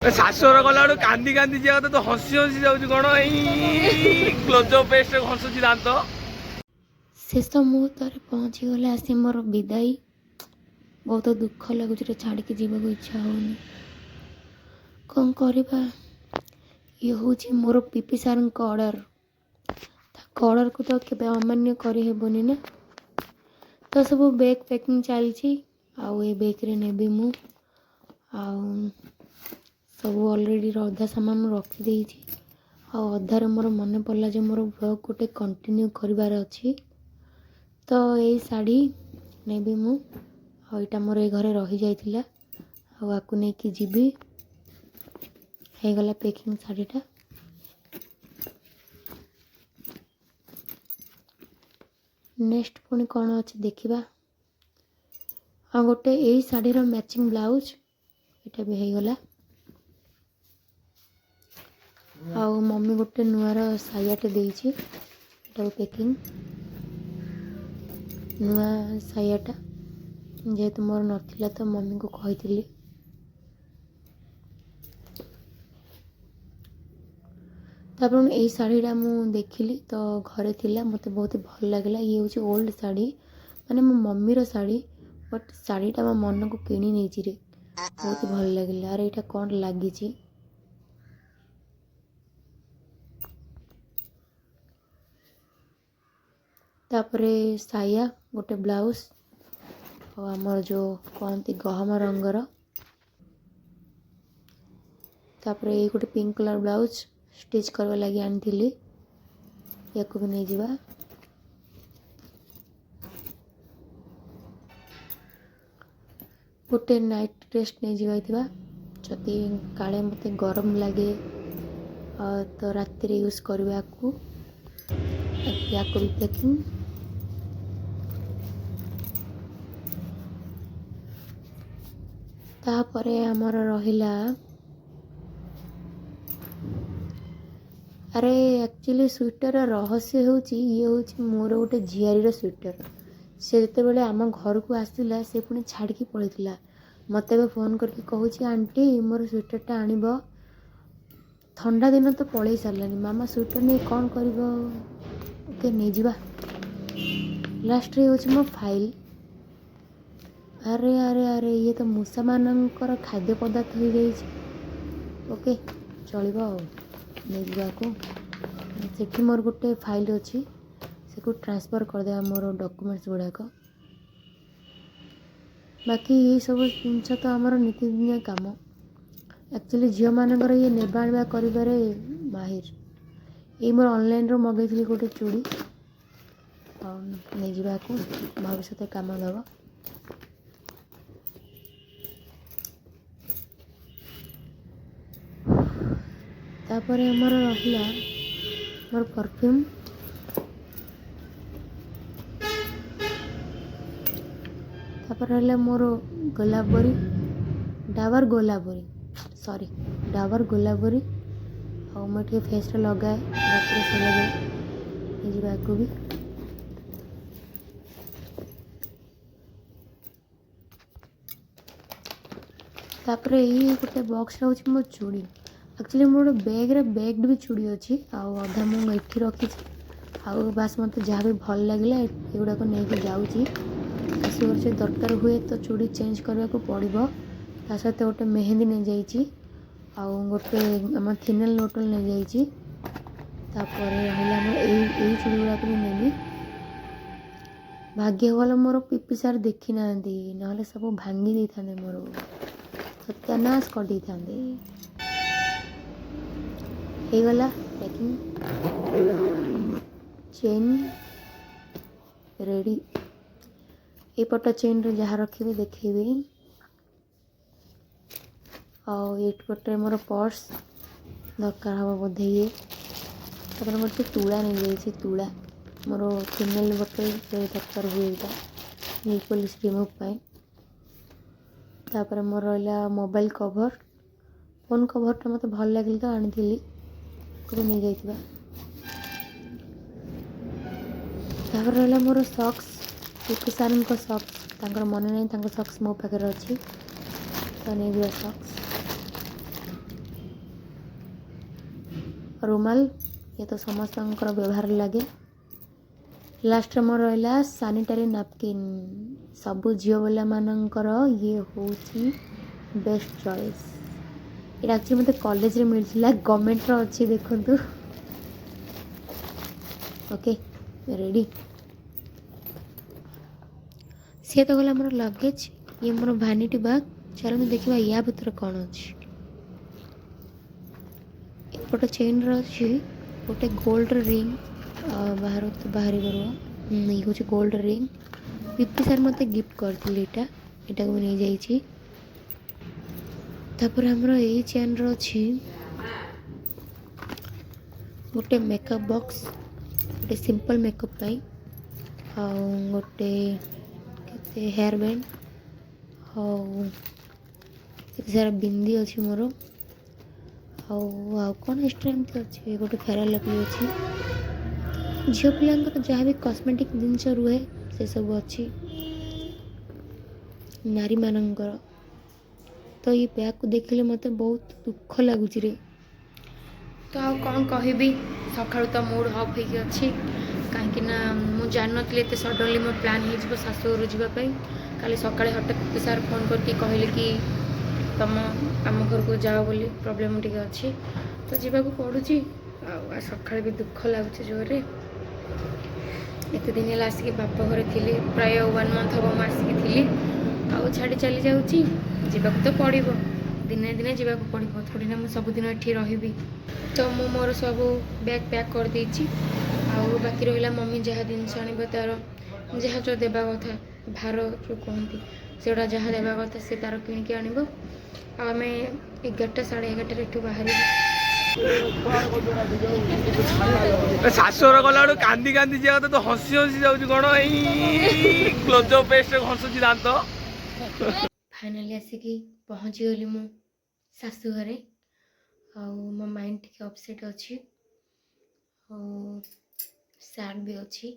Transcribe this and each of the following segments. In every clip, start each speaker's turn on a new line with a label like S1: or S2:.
S1: ଶାଶୁଘର ଗଲା ବେଳକୁ କାନ୍ଦି କାନ୍ଦି ଯିବା କଥା, ତୁ ହସି ହସି ଯାଉଛୁ କଣ? ଏଇ କ୍ଲୋଜଅପ୍ ପେଷ୍ଟ ଘଷୁଛି ଦାନ୍ତ।
S2: ଶେଷ ମୁହୂର୍ତ୍ତରେ ପହଞ୍ଚିଗଲା ଆସି ମୋର ବିଦାୟୀ। ବହୁତ ଦୁଃଖ ଲାଗୁଛି ରେ, ଛାଡ଼ିକି ଯିବାକୁ ଇଚ୍ଛା ହେଉନି। କ'ଣ କରିବା? ଇଏ ହେଉଛି ମୋର ପିପି ସାର୍ଙ୍କ ଅର୍ଡ଼ର। ତାଙ୍କ ଅର୍ଡ଼ରକୁ ତ କେବେ ଅମାନ୍ୟ କରିହେବନି ନା। ତ ସବୁ ବ୍ୟାଗ୍ ପ୍ୟାକିଂ ଚାଲିଛି, ଆଉ ଏ ବ୍ୟାଗ୍ରେ ନେବି ମୁଁ। ଆଉ ସବୁ ଅଲରେଡ଼ି ଅଧା ସାମାନ ମୁଁ ରଖିଦେଇଛି, ଆଉ ଅଧାରେ ମୋର ମନେ ପଡ଼ିଲା ଯେ ମୋର ବ୍ଲଗ୍ ଗୋଟେ କଣ୍ଟିନ୍ୟୁ କରିବାର ଅଛି। ତ ଏଇ ଶାଢ଼ୀ ନେବି ମୁଁ, ଆଉ ଏଇଟା ମୋର ଏ ଘରେ ରହିଯାଇଥିଲା, ଆଉ ଆକୁ ନେଇକି ଯିବି। ହେଇଗଲା ପ୍ୟାକିଂ ଶାଢ଼ୀଟା। ନେକ୍ସଟ ପୁଣି କ'ଣ ଅଛି ଦେଖିବା। ଆଉ ଗୋଟେ ଏଇ ଶାଢ଼ୀର ମ୍ୟାଚିଂ ବ୍ଲାଉଜ୍, ଏଇଟା ବି ହେଇଗଲା। ଆଉ ମମି ଗୋଟେ ନୂଆର ସାୟାଟେ ଦେଇଛି, ଏଟାକୁ ପ୍ୟାକିଂ। ନୂଆ ସାୟାଟା ଯେହେତୁ ମୋର ନଥିଲା, ତ ମମିଙ୍କୁ କହିଥିଲି। ତାପରେ ଏଇ ଶାଢ଼ୀଟା ମୁଁ ଦେଖିଲି ତ ଘରେ ଥିଲା, ମୋତେ ବହୁତ ଭଲ ଲାଗିଲା। ଇଏ ହେଉଛି ଓଲ୍ଡ ଶାଢ଼ୀ, ମାନେ ମୋ ମମିର ଶାଢ଼ୀ, ବଟ୍ ଶାଢ଼ୀଟା ମୋ ମନକୁ କିଣି ନେଇଛି ରେ, ବହୁତ ଭଲ ଲାଗିଲା। ଆରେ, ଏଇଟା କ'ଣ ଲାଗିଛି? ତାପରେ ସାୟା, ଗୋଟେ ବ୍ଲାଉଜ୍, ଆଉ ଆମର ଯେଉଁ କହନ୍ତି ଗହମ ରଙ୍ଗର। ତାପରେ ଏଇ ଗୋଟେ ପିଙ୍କ କଲର୍ ବ୍ଲାଉଜ୍ ଷ୍ଟିଚ୍ କରିବା ଲାଗି ଆଣିଥିଲି, ୟାକୁ ବି ନେଇଯିବା। ଗୋଟେ ନାଇଟ୍ ଡ୍ରେସ୍ ନେଇଯିବା, ଯଦି କାଳେ ମୋତେ ଗରମ ଲାଗେ ତ ରାତିରେ ୟୁଜ୍ କରିବାକୁ। ୟାକୁ ବି ପ୍ୟାକିଂ। ତାପରେ ଆମର ରହିଲା, ଆରେ ଆକ୍ଚୁଆଲି ସ୍ୱେଟର୍ର ରହସ୍ୟ ହେଉଛି, ଇଏ ହେଉଛି ମୋର ଗୋଟେ ଝିଆରୀର ସ୍ୱେଟର୍। ସେ ଯେତେବେଳେ ଆମ ଘରକୁ ଆସିଲା, ସେ ପୁଣି ଛାଡ଼ିକି ପଳେଇଥିଲା। ମୋତେ ଏବେ ଫୋନ୍ କରିକି କହୁଛି, "ଆଣ୍ଟି, ମୋର ସ୍ୱେଟର୍ଟା ଆଣିବ।" ଥଣ୍ଡା ଦିନ ତ ପଳେଇ ସାରିଲାଣି, ମାମା ସ୍ୱେଟର୍ ନେଇ କ'ଣ କରିବ? ଓକେ, ନେଇଯିବା। ଲାଷ୍ଟରେ ହେଉଛି ମୋ ଫାଇଲ୍। ଆରେ ଆରେ ଆରେ, ଇଏ ତ ମୂଷାମାନଙ୍କର ଖାଦ୍ୟ ପଦାର୍ଥ ହେଇଯାଇଛି। ଓକେ, ଚଳିବ, ଆଉ ନେଇଯିବାକୁ। ସେଠି ମୋର ଗୋଟେ ଫାଇଲ୍ ଅଛି, ସେକୁ ଟ୍ରାନ୍ସଫର୍ କରିଦେବା ମୋର ଡକୁମେଣ୍ଟସ୍ ଗୁଡ଼ାକ। ବାକି ଏଇସବୁ ଜିନିଷ ତ ଆମର ନିତିଦିନିଆ କାମ। ଆକ୍ଚୁଆଲି ଝିଅମାନଙ୍କର ଇଏ ନେବା ଆଣିବା କରିବାରେ ମାହିର। ଏଇ ମୋର ଅନଲାଇନ୍ରୁ ମଗେଇଥିଲି ଗୋଟେ ଚୁଡ଼ି, ଆଉ ନେଇଯିବାକୁ, ଭବିଷ୍ୟତରେ କାମ ଦେବ। ତାପରେ ଆମର ରହିଲା ମୋର ପରଫ୍ୟୁମ୍। ତାପରେ ରହିଲା ମୋର ଗୋଲାପରୀ, ଡାବର ଗୋଲାପରୀ, ସରି, ଡାବର ଗୋଲାପରୀ। ଆଉ ମୁଁ ଟିକେ ଫେସ୍ରେ ଲଗାଏ ରାତିରେ ଶୋଇଲା ବେଳେ, ନେଇଯିବାକୁ ବି। ତାପରେ ଏଇ ଗୋଟେ ବକ୍ସରେ ହେଉଛି ମୋ ଚୁଡ଼ି। ଆକ୍ଚୁଆଲି ମୋର ଗୋଟେ ବ୍ୟାଗ୍ରେ ବ୍ୟାଗ୍ ବି ଚୁଡ଼ି ଅଛି, ଆଉ ଅଧା ମୁଁ ଏଠି ରଖିଛି। ଆଉ ବାସ୍, ମୋତେ ଯାହା ବି ଭଲ ଲାଗିଲା ଏଗୁଡ଼ାକ ନେଇକି ଯାଉଛି। ଶାଶୁଘର ଯଦି ଦରକାର ହୁଏ ତ ଚୁଡ଼ି ଚେଞ୍ଜ କରିବାକୁ ପଡ଼ିବ। ତା ସହିତ ଗୋଟେ ମେହେନ୍ଦି ନେଇଯାଇଛି, ଆଉ ଗୋଟେ ଆମ ଫିନାଇଲ୍ ବୋଟଲ୍ ନେଇଯାଇଛି। ତାପରେ ରହିଲା ଆମର ଏଇ ଚୁଡ଼ି ଗୁଡ଼ାକ ବି ନେବି। ଭାଗ୍ୟ ଭଲ ମୋର ପିପି ସାର୍ ଦେଖିନାହାନ୍ତି, ନହେଲେ ସବୁ ଭାଙ୍ଗି ଦେଇଥାନ୍ତେ, ମୋର ସତ୍ୟାନାଶ କରିଦେଇଥାନ୍ତେ। ହେଇଗଲା ପ୍ୟାକିଂ, ଚେନ୍ ରେଡ଼ି। ଏଇପଟ ଚେନ୍ରେ ଯାହା ରଖିବି ଦେଖେଇବି। ଆଉ ଏଇଠି ଗୋଟେ ମୋର ପର୍ସ ଦରକାର ହେବ ବୋଧେ ଇଏ। ତାପରେ ମୋର ଟିକେ ତୁଳା ନେଇଯାଇଛି। ତୁଳା ମୋର ଫିନାଇଲ୍ ବୋଟଲ୍ରେ ଦରକାର ହୁଏ, ଏଇଟା ନେଲ୍ ପଲିସ୍ ରିମୁଭ୍ ପାଇଁ। ତାପରେ ମୋର ରହିଲା ମୋବାଇଲ୍ କଭର୍, ଫୋନ୍ କଭର୍ଟା ମୋତେ ଭଲ ଲାଗିଲା ତ ଆଣିଥିଲି, ଗୋଟେ ନେଇଯାଇଥିବା। ତାପରେ ରହିଲା ମୋର ସକ୍ସ, ପିପି ସାର୍ଙ୍କ ସକ୍ସ। ତାଙ୍କର ମନେ ନାହିଁ, ତାଙ୍କ ସକ୍ସ ମୋ ପାଖରେ ଅଛି, ତ ନେଇଯିବା ସକ୍ସ। ରୁମାଲ, ଇଏ ତ ସମସ୍ତଙ୍କର ବ୍ୟବହାର ଲାଗେ। ଲାଷ୍ଟରେ ମୋର ରହିଲା ସାନିଟାରୀ ନାପକିନ୍। ସବୁ ଝିଅ ପିଲାମାନଙ୍କର ଇଏ ହେଉଛି ବେଷ୍ଟ ଚଏସ୍। ଏଇଟା ଆକ୍ଚୁଆଲି ମୋତେ କଲେଜରେ ମିଳିଥିଲା, ଗଭର୍ଣ୍ଣମେଣ୍ଟର ଅଛି, ଦେଖନ୍ତୁ। Okay, ready. ସିଏ ତ ଗଲା ଆମର ଲଗେଜ୍, ଇଏ ମୋର ଭ୍ୟାନିଟି ବ୍ୟାଗ୍। ଚାଲନ୍ତୁ ଦେଖିବା ୟା ଭିତରେ କ'ଣ ଅଛି। ଏପଟ ଚେନ୍ର ଅଛି ଗୋଟେ ଗୋଲ୍ଡ ରିଙ୍ଗ। ବାହାର ତ ବାହାରିବ, ରୁହ। ଇଏ ହେଉଛି ଗୋଲ୍ଡ ରିଙ୍ଗ। ପିପି ସାର୍ ମୋତେ ଗିଫ୍ଟ କରିଥିଲେ ଏଇଟା। ଏଇଟାକୁ ମୁଁ ନେଇଯାଇଛି। ତାପରେ ଆମର ଏଇ ଚେନ୍ର ଅଛି ଗୋଟେ ମେକଅପ୍ ବକ୍ସ, ଗୋଟେ ସିମ୍ପଲ୍ ମେକଅପ୍ ପାଇଁ, ଆଉ ଗୋଟେ କେତେ ହେୟାର ବ୍ୟାଣ୍ଡ, ଆଉ କେତେ ସାରା ବିନ୍ଦି ଅଛି ମୋର। ଆଉ ଆଉ କ'ଣ ଏକ୍ସଟ୍ରା ଏମିତି ଅଛି, ଗୋଟେ ଫେୟାର୍ ଲଭଲି ଅଛି। ଝିଅ ପିଲାଙ୍କର ଯାହା ବି କସ୍ମେଟିକ୍ ଜିନିଷ ରୁହେ, ସେସବୁ ଅଛି ନାରୀମାନଙ୍କର। ତ ଏଇ ବ୍ୟାଗ୍କୁ ଦେଖିଲେ ମୋତେ ବହୁତ ଦୁଃଖ ଲାଗୁଛି ରେ। ତ ଆଉ କ'ଣ କହିବି, ସକାଳୁ ତ ମୁଡ଼୍ ଅଫ୍ ହେଇକି ଅଛି, କାହିଁକି ନା ମୁଁ ଜାଣିନଥିଲି ଏତେ ସଡ଼ନଲି ମୋ ପ୍ଲାନ୍ ହେଇଯିବ ଶାଶୁଘରୁ ଯିବା ପାଇଁ। କାଲି ସକାଳେ ହଠାତ୍ ସାର୍ ଫୋନ୍ କରିକି କହିଲେ କି ତମ ଆମ ଘରକୁ ଯାଅ ବୋଲି, ପ୍ରୋବ୍ଲେମ୍ ଟିକେ ଅଛି। ତ ଯିବାକୁ ପଡ଼ୁଛି। ଆଉ ସକାଳେ ବି ଦୁଃଖ ଲାଗୁଛି ଜୋରରେ। ଏତେ ଦିନ ହେଲା ଆସିକି ବାପ ଘରେ ଥିଲି, ପ୍ରାୟ ୱାନ୍ ମନ୍ଥ ହେବ ମୁଁ ଆସିକି ଥିଲି, ଆଉ ଛାଡ଼ି ଚାଲି ଯାଉଛି। ଯିବାକୁ ତ ପଡ଼ିବ, ଦିନେ ଦିନେ ଯିବାକୁ ପଡ଼ିବ, ଥୋଡ଼ି ନା ମୁଁ ସବୁଦିନ ଏଠି ରହିବି। ତ ମୁଁ ମୋର ସବୁ ବ୍ୟାଗ୍ ପ୍ୟାକ୍ କରିଦେଇଛି। ଆଉ ବାକି ରହିଲା ମମି ଯାହା ଜିନିଷ ଆଣିବ, ତା'ର ଯାହା ଯେଉଁ ଦେବା କଥା, ଭାର ଯେଉଁ କୁହନ୍ତି, ସେଗୁଡ଼ା ଯାହା ଦେବା କଥା ସେ ତା'ର କିଣିକି ଆଣିବ। ଆଉ ଆମେ 11ଟା 11:30ରେ ଏଠୁ ବାହାରିବୁ।
S1: ଶାଶୁଘର ଗଲା ବେଳକୁ କାନ୍ଦି କାନ୍ଦି ଯିବା କଥା, ତୁ ହସି ହସି ଯାଉଛୁ କ'ଣ? ଏଇ କ୍ଲୋଜଅପ୍ ପେଷ୍ଟ ଘଷୁଛି ଦାନ୍ତ।
S2: ଫାଇନାଲି ଆସିକି ପହଞ୍ଚିଗଲି ମୁଁ ଶାଶୁ ଘରେ। ଆଉ ମୋ ମାଇଣ୍ଡ ଟିକେ ଅପସେଟ୍ ଅଛି ଆଉ ସ୍ୟାଡ଼୍ ବି ଅଛି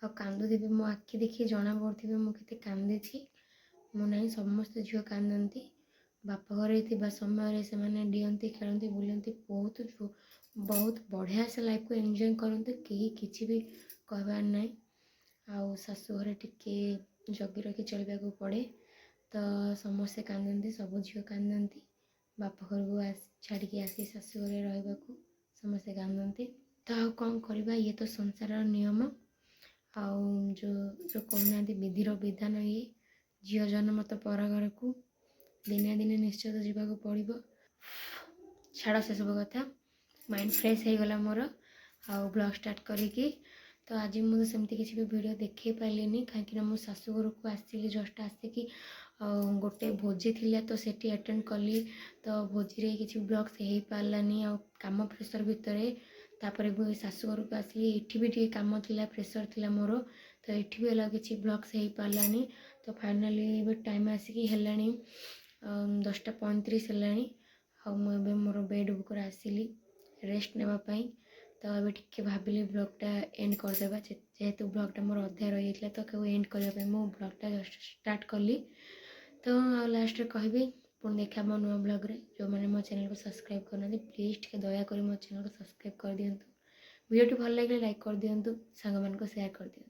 S2: ଆଉ କାନ୍ଦୁଥିବି। ମୋ ଆଖି ଦେଖି ଜଣା ପଡ଼ୁଥିବେ ମୁଁ କେତେ କାନ୍ଦିଛି। ମୁଁ ନାହିଁ, ସମସ୍ତେ ଝିଅ କାନ୍ଦନ୍ତି। ବାପ ଘରେ ଥିବା ସମୟରେ ସେମାନେ ଡିଅନ୍ତି, ଖେଳନ୍ତି, ବୁଲନ୍ତି, ବହୁତ ବହୁତ ବଢ଼ିଆ ସେ ଲାଇଫକୁ ଏନ୍ଜୟ କରନ୍ତି। କେହି କିଛି ବି କହିବାର ନାହିଁ। ଆଉ ଶାଶୁ ଘରେ ଟିକେ ଜଗି ରଖି ଚଳିବାକୁ ପଡ଼େ। ତ ସମସ୍ତେ କାନ୍ଦନ୍ତି, ସବୁ ଝିଅ କାନ୍ଦନ୍ତି। ବାପ ଘରକୁ ଛାଡ଼ିକି ଆସି ଶାଶୁ ଘରେ ରହିବାକୁ ସମସ୍ତେ କାନ୍ଦନ୍ତି। ତ ଆଉ କ'ଣ କରିବା, ଇଏ ତ ସଂସାରର ନିୟମ। ଆଉ ଯେଉଁ ଯେଉଁ କହୁନାହାନ୍ତି, ବିଧିର ବିଧାନ ଇଏ। ଝିଅ ଜନ୍ମ ତ ପର ଘରକୁ ଦିନେ ଦିନେ ନିଶ୍ଚୟ ତ ଯିବାକୁ ପଡ଼ିବ। ଛାଡ଼ ସେସବୁ କଥା, ମାଇଣ୍ଡ ଫ୍ରେଶ୍ ହେଇଗଲା ମୋର ଆଉ ବ୍ଲଗ୍ ଷ୍ଟାର୍ଟ କରିକି। ତ ଆଜି ମୁଁ ସେମିତି କିଛି ବି ଭିଡ଼ିଓ ଦେଖାଇ ପାରିଲିନି, କାହିଁକିନା ମୁଁ ଶାଶୁ ଘରକୁ ଆସିଲି, ଜଷ୍ଟ ଆସିକି ଆଉ ଗୋଟେ ଭୋଜି ଥିଲା, ତ ସେଠି ଆଟେଣ୍ଡ କଲି। ତ ଭୋଜିରେ କିଛି ବ୍ଲଗ୍ସ ହେଇପାରିଲାନି ଆଉ କାମ ପ୍ରେସର୍ ଭିତରେ। ତାପରେ ବି ଶାଶୁ ଘରକୁ ଆସିଲି, ଏଠି ବି ଟିକେ କାମ ଥିଲା, ପ୍ରେସର୍ ଥିଲା ମୋର। ତ ଏଠି ବି ହେଲା କିଛି ବ୍ଲଗ୍ସ ହେଇପାରିଲାନି। ତ ଫାଇନାଲି ଏବେ ଟାଇମ୍ ଆସିକି ହେଲାଣି 10:35 ହେଲାଣି। ଆଉ ମୁଁ ଏବେ ମୋର ବେଡ଼୍ ଉପରେ ଆସିଲି ରେଷ୍ଟ ନେବା ପାଇଁ। ତ ଏବେ ଟିକେ ଭାବିଲି ବ୍ଲଗ୍ଟା ଏଣ୍ଡ କରିଦେବା, ଯେହେତୁ ବ୍ଲଗ୍ଟା ମୋର ଅଧା ରହିଯାଇଥିଲା, ତ ତାକୁ ଏଣ୍ଡ କରିବା ପାଇଁ ମୁଁ ବ୍ଲଗ୍ଟା ଜଷ୍ଟ ଷ୍ଟାର୍ଟ କଲି। ତ ଆଉ ଲାଷ୍ଟରେ କହିବି, ପୁଣି ଦେଖା ହେବ ନୂଆ ବ୍ଲଗ୍ରେ। ଯେଉଁମାନେ ମୋ ଚ୍ୟାନେଲକୁ ସବସ୍କ୍ରାଇବ୍ କରିନାହାନ୍ତି, ପ୍ଲିଜ୍ ଟିକେ ଦୟାକରି ମୋ ଚ୍ୟାନେଲକୁ ସବସ୍କ୍ରାଇବ୍ କରିଦିଅନ୍ତୁ। ଭିଡ଼ିଓଟି ଭଲ ଲାଗିଲେ ଲାଇକ୍ କରିଦିଅନ୍ତୁ, ସାଙ୍ଗମାନଙ୍କୁ ସେୟାର କରିଦିଅନ୍ତୁ।